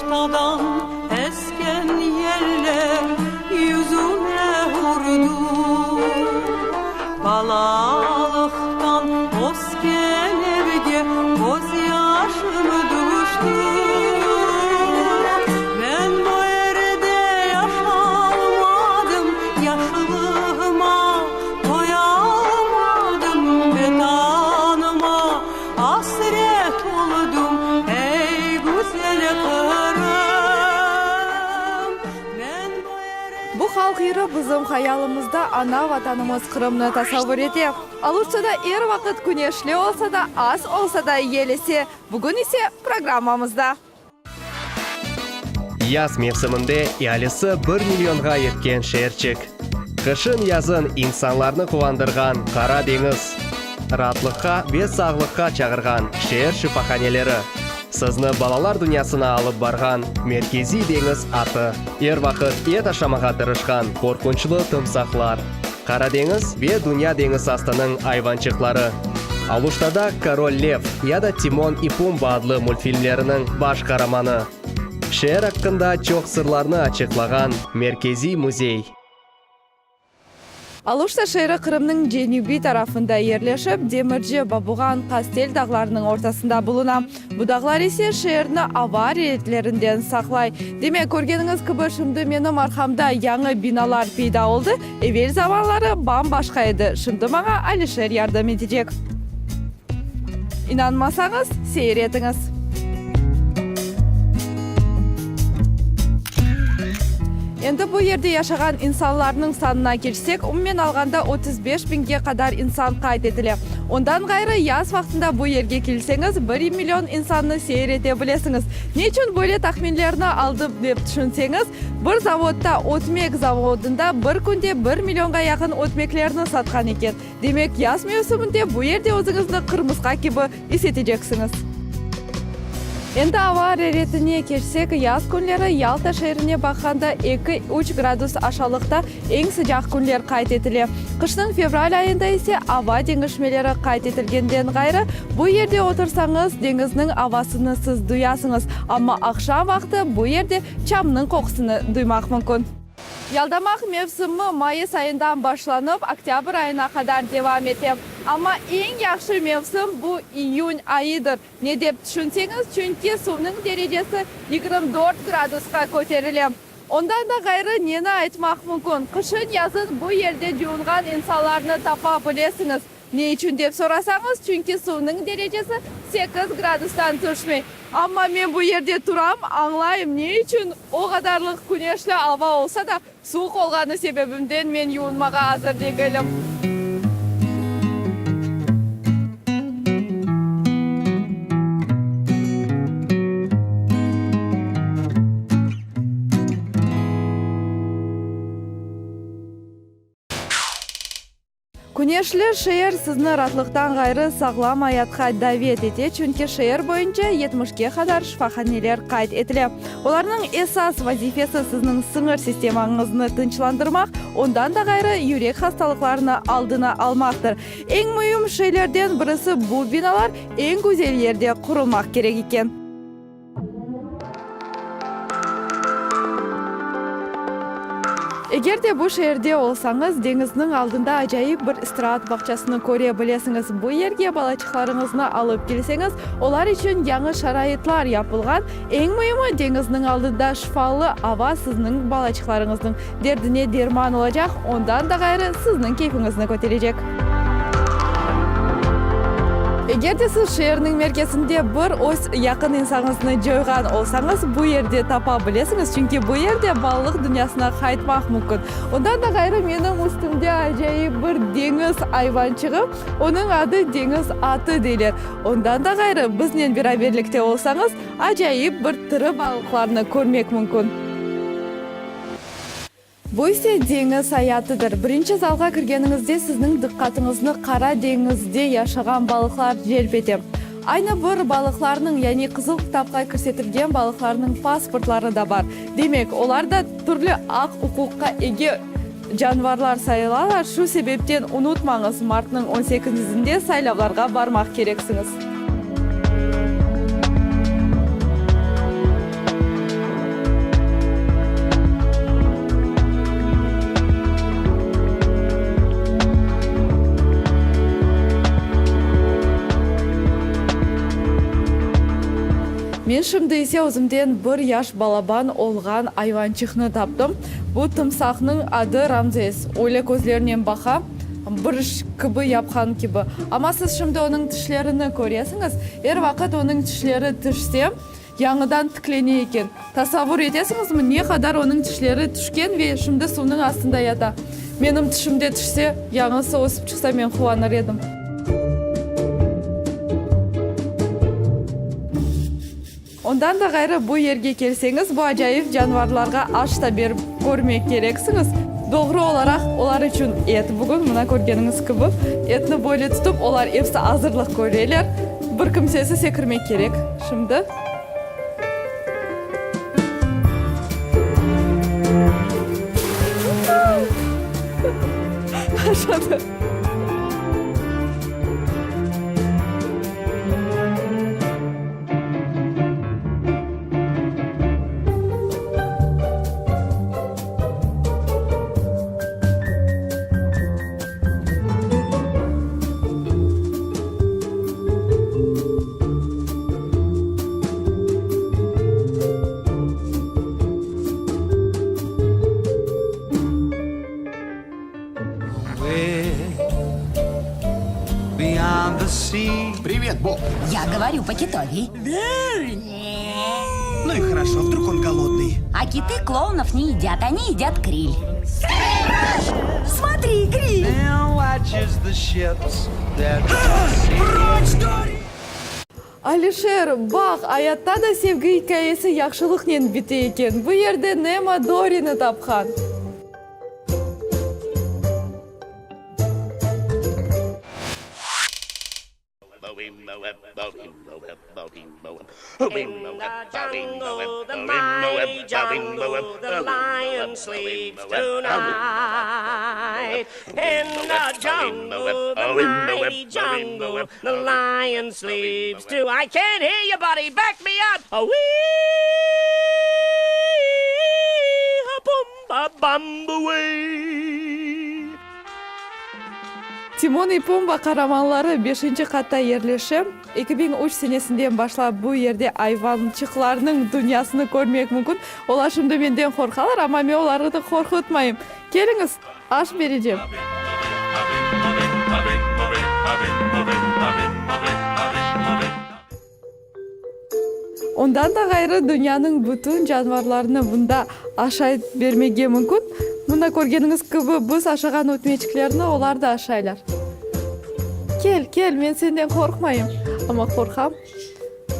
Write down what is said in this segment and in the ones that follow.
Aluştadan esken yeller yüzüme urdu. Balalıqtan ösken evge közyaşım tüştü. Men bu yerde yaşalmadım, yaşlığıma toyalmadım, Vetanıma asret oldım, ey, güzel Qırım. Men bu yerde. Bu halq yırı bizim hayalımızda ana Vatanımız Qırımnı tasavvur ete. Aluştada er vaqıt küneşli olsa da, az olsa da yel ese. Bugün ise programmamızda. Yaz mevsiminde ealisi bir millionğa yetken şeerçik. Qışın-yazın insanlarnı quvandırğan Qara deñiz. Raatlıqqa ve sağlıqqa çağırğan şeer şifahaneleri. Sizni balalar dünyasına alıp barğan merkeziy deñiz atı. Er vaqıt et aşamağa tırışqan qorqunçlı tımsahlar. Qara deñiz ve dünya deñiz astınıñ ayvançıqları. Aluştada Korol Lev ya da Timon i Pumba adlı multfilmleriniñ baş qaramanı. Şeer aqqında çoq sırlarnı açıqlağan merkeziy müzey. Aluşta şeeri Qırımnıñ cenübiy tarafında yerleşip, Demirci, Babuğan, Qastel dağlarınıñ ortasında buluna. Bu dağlar ise şeerni ava aretlerinden saqlay. Demek, körgeniñiz kibi, şimdi menim arqamda yañı binalar peyda oldı, evel zamanları bam-başqa edi. Şimdi maña Alişer yardım etecek. İnanmasañız, seyir etiñiz. Endi bu yerde yaşağan insanlarnıñ sanına keçsek, umumen alğanda 35 biñge qadar insan qayd etile. Ondan ğayrı, yaz vaqtında bu yerge kelseñiz, bir million insannı seyir ete bilesiñiz. Ne içün böyle tahminlerni aldım dep tüşünseñiz, bir zavodda, ötmek zavodında bir künde bir millionğa yaqın ötmeklerni satqan eken. Demek, yaz mevsiminde bu yerde özüñizni qırmısqa kibi is eteceksiñiz. Endi ava araretine keçsek, yaz künleri Yalta şeerine baqqanda eki, üç gradus aşalıqta eñ sıcaq künler qayd etile. Qışnıñ fevral ayında ise ava deñişmeleri qayd etilgenden ğayrı, bu yerde otursañız, deñizniñ avasını siz duyasıñız, amma aqşam vaqtı bu yerde çamnıñ qoqusını duymaq mümkün. Yaldamaq mevsimi mayıs ayından başlanıp, oktâbr ayına qadar devam ete. Amma eñ yahşı mevsim bu iyün ayıdır. Ne dep tüşünseñiz, çünki suvnıñ derecesi 24 gradusqa köterile. Ondan da ğayrı neni aytmaq mümkün, qışın-yazın bu yerde cuvunğan insanlarnı tapa bilesiñiz. Ne içün dep sorasañız, çünki suvnıñ derecesi sekiz gradustan tüşmey. Amma men bu yerde turam, añlayım, ne içün o qadarlıq küneşli ava olsa da, suvuq olğanı sebebimden men yuvunmağa azır degilim. Küneşli şeer sizni raatlıqtan ğayrı sağlam ayatqa davet ete, çünki şeer boyunca yetmişke qadar şifahaneler qayd etile. Olarnıñ esas vazifesi sizniñ siñir sistemañıznı tınçlandırmaq, ondan da ğayrı yürek hastalıqlarını aldını almaqtır. Eñ müim şeylerden birisi bu binalar eñ güzel yerde qurulmaq kerek eken. Eger de bu şeerde olsañız, deñizniñ aldında acayip bir istiraat bağçasını köre bilesiñiz. Bu yerge balaçıqlarıñıznı alıp kelseñiz, olar içün yañı şaraitlar yapılğan. Eñ müimi, deñizniñ aldında şifalı ava sizniñ balaçıqlarıñıznıñ derdine derman olacaq, ondan da ğayrı sizniñ keyfiñizni köterecek. Eger de siz şeerniñ merkezinde bir öz yaqın insanıñıznı coyğan olsañız, bu yerde tapa bilesiñiz, çünki bu yerde balalıq dünyasına qaytmaq mümkün. Ondan da ğayrı menim üstümde acayip bir deñiz ayvançığı, onıñ adı deñiz atı deyler. Ondan da ğayrı biznen beraberlikte olsañız, acayip bir tiri balıqlarnı körmek mümkün. Bu ise deñiz ayatıdır. Birinci zalğa kirgeniñizde sizniñ diqqatıñıznı Qara deñizde yaşağan balıqlar celp ete. Aynı bir balıqlarnıñ, yani Qızıl kitapqa kirsetilgen balıqlarnıñ pasportları da bar. Demek, olar da türlü aq-uquqqa ege canvarlar sayılalar. Şu sebepten unutmañız, martnıñ on sekizinde saylavlarğa barmaq kereksiñiz. şimdi ise özümden bir yaş balaban olğan ayvançıqnı taptım. Bu tımsaqnıñ adı Ramzes. Öyle közlerinen baqa, bir iş kibi yapqan kibi. Amma siz şimdi onıñ tişlerini köresiñiz. Er vaqıt onıñ tişleri tüşse, yañıdan tiklene eken. Tasavvur etesiñizmi, ne qadar onıñ tişleri tüşken ve şimdi suvnıñ astında yata. Menim tişim de tüşse, yañısı ösip çıqsa, men quvanır edim. Ondan da ğayrı, bu yerge kelseñiz, bu acayip canvarlarğa aş da berip körmek kereksiñiz. Doğru olaraq, olar içün et. Bugün, mına körgeniñiz kibi, etni böyle tutıp, olar episi azırlıq köreler. Bir kimsesi sekirmek kerek şimdi. Aşadı. Privet, Bob! Ya govorю по-китовий. Ну и хорошо, вдруг он голодный. А киты клоунов не едят, они едят криль. Смотри, криль! Alişer, baq, ayatta da sevgi ikâyesi yahşılıqnen bite eken. Bu yerde Nemo Dorini tapqan. In the jungle, the mighty jungle, the lion sleeps tonight. In the jungle, the mighty jungle, the lion sleeps to-. I can't hear you, buddy, back me up! A-wee, a-bum, a-bum-ba-wee. Timon i Pumba qaramanları beşinci qatta yerleşe. 2003 senesinden başlap bu yerde ayvançıqlarnıñ dünyasını körmek mümkün. Olar şimdi menden qorqalar, amma men olarnı qorqutmayım. Keliñiz, aş berecem. Ondan da ğayrı, dünyanıñ bütün canvarlarını bunda aşayt bermege mümkün. Mında körgeniñiz kibi, biz aşağan ötmeçiklerni olar da aşaylar. Kel, kel, men senden qorqmayım. Amma qorqam.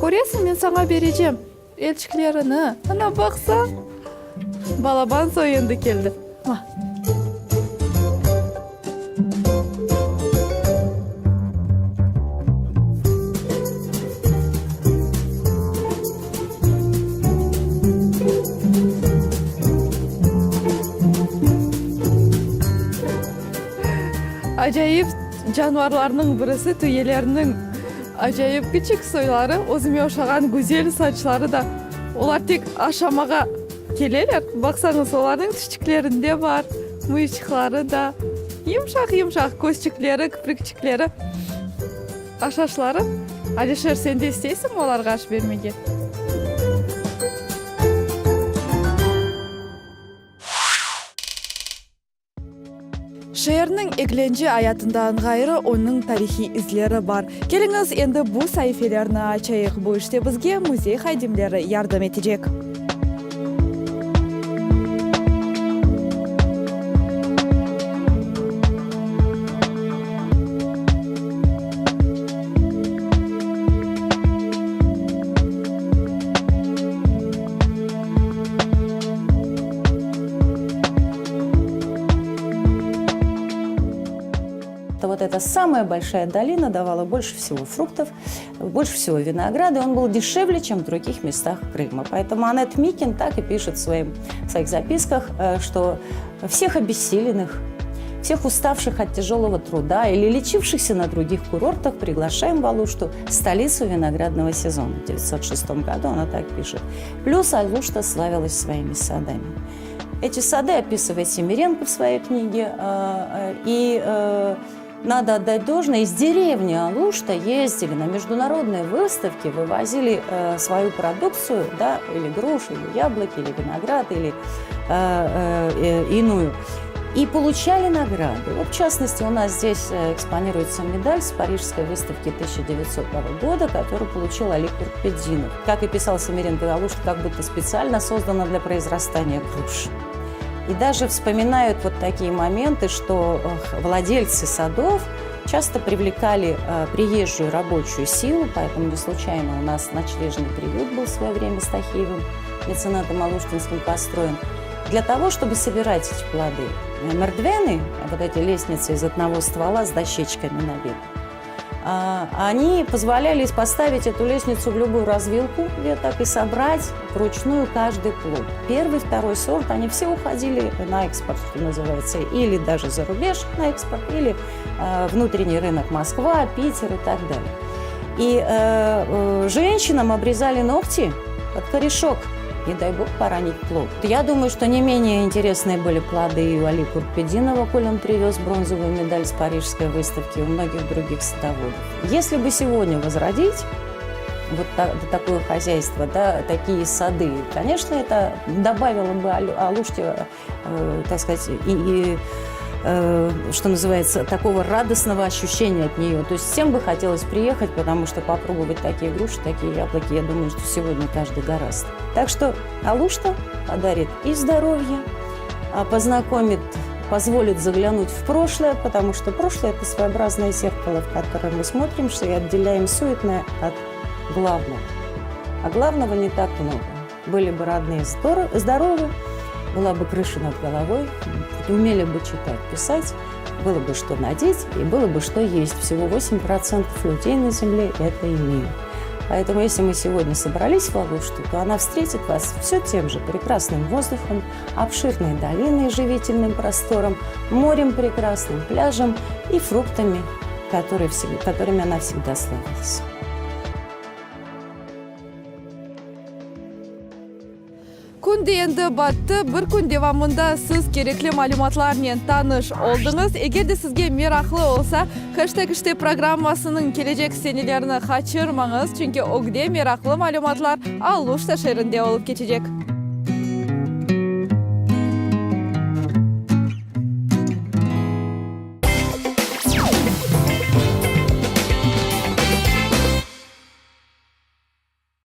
Köresiñ, men saña berecem elçiklerini. Ana, baqsa, balaban soy endi keldi. Ma. Acayip canvarlarnıñ birisi, tüyelerniñ acayip kiçik soyları, özüme oşağan güzel saçları da. Olar tek aşamağa Keleler, baqsañız, olarnıñ tişçiklerinde bar, mıyıçıqları da, yımşaq-yımşaq közçikleri, kiprikçikleri, aşaşları. Alişer, sen de isteysiñmi olarğa aş bermege? Şeerniñ eglence ayatından ğayrı, onıñ tarihiy izleri bar. Keliñiz, endi bu saifelerni açayıq. Bu işte bizge müzey hadimleri yardım etecek. Вот эта самая большая долина давала больше всего фруктов, больше всего винограда, и он был дешевле, чем в других местах Крыма. Поэтому Анет Микин так и пишет в, своим, в своих записках, э, что всех обессиленных, всех уставших от тяжелого труда или лечившихся на других курортах приглашаем в Алушту, столицу виноградного сезона. В 1906 году она так пишет. Плюс Алушта славилась своими садами. Эти сады описывает Семиренко в своей книге. Э, э, и э, Надо отдать должное, из деревни Алушта ездили на международные выставки, вывозили э, свою продукцию, да, или груши, или яблоки, или виноград, или э, э, иную. И получали награды. Вот, в частности, у нас здесь э, экспонируется медаль с Парижской выставки 1900 года, которую получил Али Куртбединов. Как и писал Семиренко, Алушта как будто специально создана для произрастания груш. И даже вспоминают вот такие моменты, что владельцы садов часто привлекали э, приезжую рабочую силу, поэтому не случайно у нас ночлежный приют был в свое время Стахиевым, меценатом Алуштинским построен, для того, чтобы собирать эти плоды. Мердвены, вот эти лестницы из одного ствола с дощечками набиты, а, они позволяли поставить эту лестницу в любую развилку веток и собрать вручную каждый плод. Первый, второй сорт, они все уходили на экспорт, что называется, или даже за рубеж на экспорт, или э, внутренний рынок Москва, Питер и так далее. И э, э, женщинам обрезали ногти под корешок не дай бог поранить плод. Я думаю, что не менее интересные были плоды и у Али Куртбединова, коль он привез бронзовую медаль с парижской выставки, и у многих других садоводов. Если бы сегодня возродить вот та, такое хозяйство, да, такие сады, конечно, это добавило бы Алуште, э, так сказать, и, и э, что называется, такого радостного ощущения от нее. То есть всем бы хотелось приехать, потому что попробовать такие груши, такие яблоки, я думаю, что сегодня каждый горазд. Так что Алушта подарит и здоровье, а познакомит, позволит заглянуть в прошлое, потому что прошлое – это своеобразное зеркало, в которое мы смотримся и отделяем суетное от главного. А главного не так много. Были бы родные здоровы, была бы крыша над головой, умели бы читать, писать, было бы что надеть и было бы что есть. Всего 8% людей на Земле это имеют. Поэтому, если мы сегодня собрались в Алушту, то она встретит вас все тем же прекрасным воздухом, обширной долиной, живительным простором, морем прекрасным, пляжем и фруктами, которые, которыми она всегда славилась. Kün de endi battı. Bir kün devamında siz kerekli malümatlarnen tanış oldıñız. Eger de sizge meraqlı olsa, Heşteg işte programmasınıñ kelecek senelerini qaçırmañız, çünki ögde meraqlı malümatlar Aluşta şeerinde olıp keçecek.